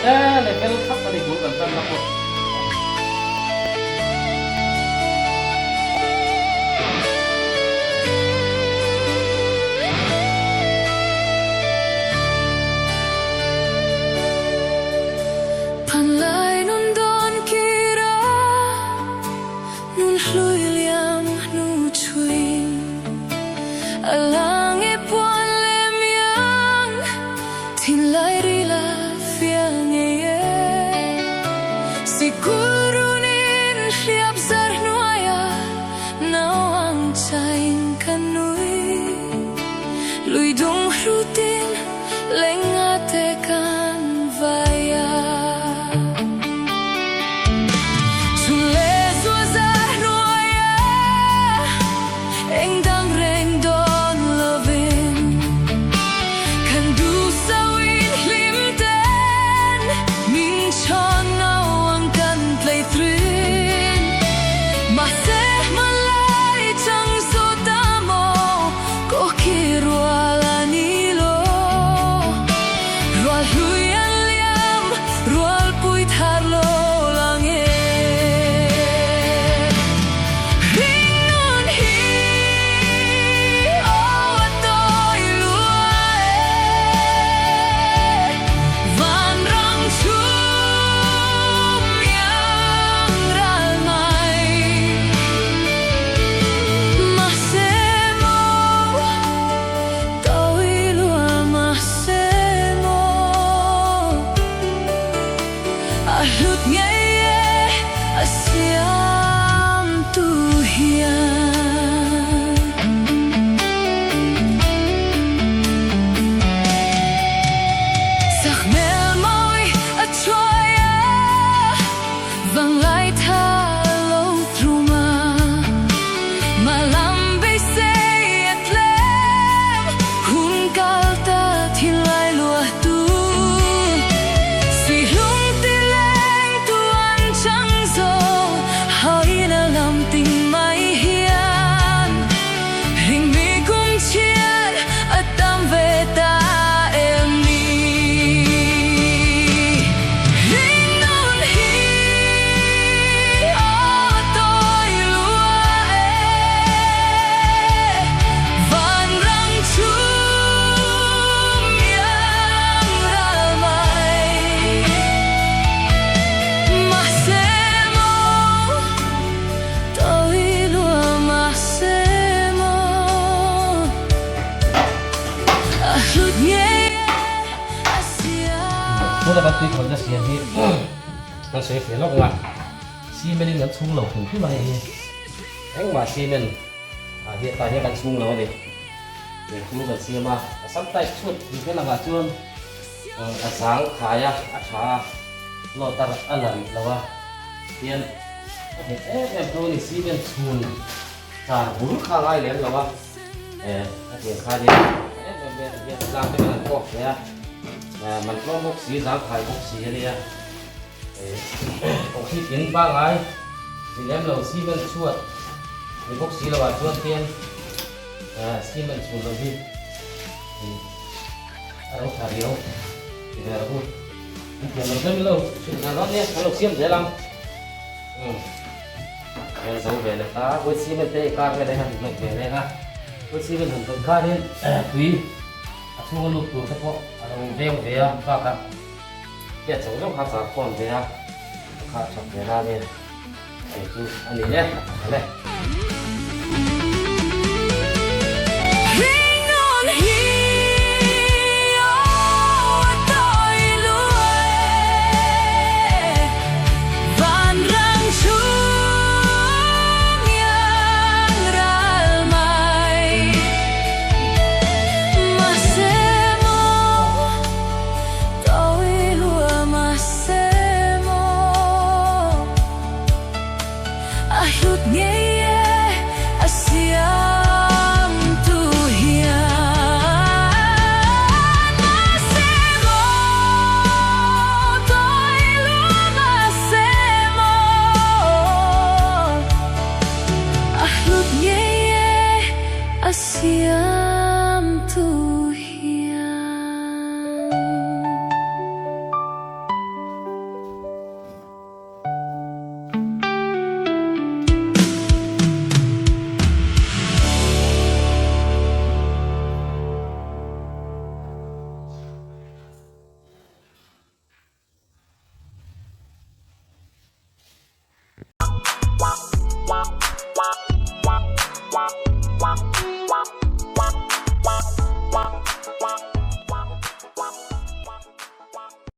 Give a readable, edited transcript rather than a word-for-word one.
E le fel thlap a ni bul kan tan na pawh. Panlai nun dawn kir a, nun hlui liam hnu chhuin a lang e puan lem iang thinlai rila fia ngei e. Sikul runin hliap zar hnuaia nau ang chain ka nui, lui dung hrutin lenga te kan vai a. Chhun leh zual zar hnuaia eng dang reng dawn lovin kan duhsauhin hlim ten min chhawn ngau ang kan tlei thin. Mahse hmanlai chang zo ta maw kaw khi rual a ni lo. Rual hlui an liam, rual pui thar lo lang e. Ringnun hi aw a tawi lua e. Vanram chhum iang ral mai. Mahse maw, tawi lua mahse maw, a hlut ngei e a siam tu hian. Sakhmel mawi a chuai a, vanglai tha lo thlum a, mahlam beisei a tlem, hun kal ta thinlai luah tu. Suihlung ti leng tu an chang zo, hawina lam ting mai hian, ring mi kum chhiat a tam ve ta em ni. Ring nun hi aw a tawi lua e, vanram chhum iang ral mai. Mahse maw, tawi lua mahse maw, a hlut ngei e a siam. Tuna kan tui khawnna siam hi kan sawi feh lawk ang a, cement in kan chhung lo hrim hrim a hei hi engmah cement ah hian tah hian kan chhung lo a ni. Thil kan siam a, a sam type chhut ni vel angah chuan a zang khai a, a tha a, load a a la rih lo a, tihian a nghet em em tho a ni, cement chhun char bur kha a ngai lem lo a, eh a tiang khan in a em em mai a tihian tlang te kan han kawk ve a, man tlawm bawk si zang khai bawk si a nia, eh concrete in pangngai ni lem lo cement chhuat ni bawk si lo ah chuan tihian. Cement chhun lo hi a ro tha riau ti ve rawh u. An thiam lo hlem lo chhun zan dawn nia kan lo siam zel ang. Hmel zo ve leh ta vawi cement te i kar vel a han hnawih ve leng a. Vawi cement han hnawih khanin tui a chhunga lut tur te pawh a lo veng ve a bakah hriat chho zawng kha char khawm ve a a khah that ve na nia. Hei chu a ni e, a le.